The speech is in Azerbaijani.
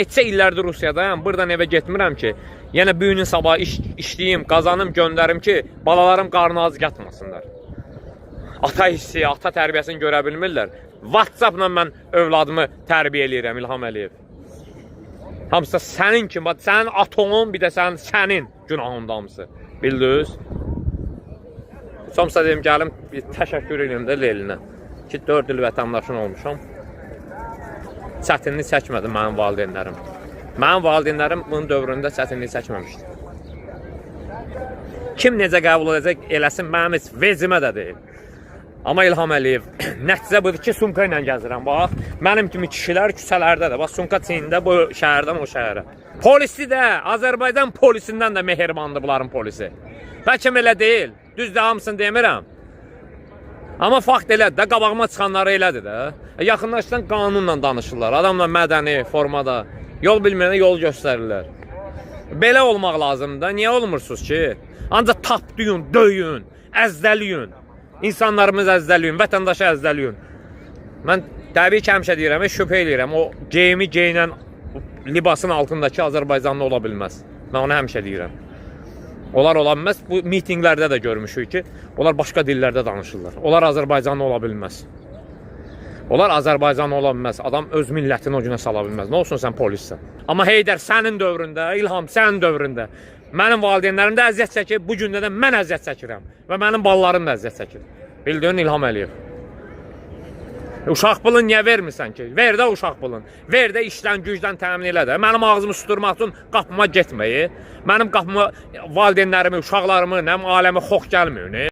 Neçə illərdir Rusiyadayam, buradan evə getmirəm ki, yenə bu günün sabah işləyim, qazanım, göndərim ki, balalarım qarnı ac yatmasınlar. Ata hissi, ata tərbiyəsini görə bilmirlər. WhatsApp-la mən övladımı tərbiyə eləyirəm, İlham Əliyev. Hamısı da sənin kimi, bax, sənin atonun, bir də sənin günahında hamısı. Bildiniz? Somsa deyim, gəlim bir təşəkkür eləyim də Lelinə ki, 4 il vətəndaşın olmuşam. Çətinlik çəkmədi mənim valideynlərim. Mənim valideynlərim bunun dövründə çətinlik çəkməmişdi. Kim necə qəbul edəcək eləsin, mənim heç vecimə də deyil. Amma İlham Əliyev, nəticə budur ki, sumka ilə gəzirəm. Bax, mənim kimi kişilər küçələrdədir. Bax, sumka çiynində bu şəhərdən o şəhərə. Polisi də, Azərbaycan polisindən də mehribandır bunların polisi. Bəlkə elə deyil. Düzdür, hamısını demirəm. Amma fakt elədir də, qabağıma çıxanları elədir də. Yaxınlaşsan qanunla danışırlar. Adamla mədəni formada. Yol bilməyənə yol göstərirlər. Belə olmaq lazımdır da. Niyə olmursunuz ki? Ancaq tapdıyın, döyün, əzdələyin. İnsanlarımızı əzdələyin, vətəndaşı əzdələyin. Mən təbii ki, həmişə deyirəm, şübhə eləyirəm. O geyimi geyinən libasın altındakı Azərbaycanlı ola bilməz. Mən onu həmişə deyirəm. Onlar ola bilməz. Bu mitinqlərdə də görmüşük ki, onlar başqa dillərdə danışırlar. Onlar Azərbaycanlı ola bilməz. Onlar Azərbaycanlı ola bilməz. Adam öz millətini o günə sala bilməz. Nə olsun sən polissən. Amma Heydər sənin dövründə, İlham sənin dövründə mənim valideynlərim də əziyyət çəkir, bu gündə də mən əziyyət çəkirəm və mənim balalarım da əziyyət çəkir. Bildin İlham Əliyev. Uşaq pulunu niyə vermirsən ki? Ver də uşaq pulunu. Ver də işdən, gücdən təmin elə də. Mənim ağzımı susturmaq üçün qapıma getməyi. Mənim qapıma valideynlərimi, uşaqlarımı, nə aləmi xox gəlmir. Ne?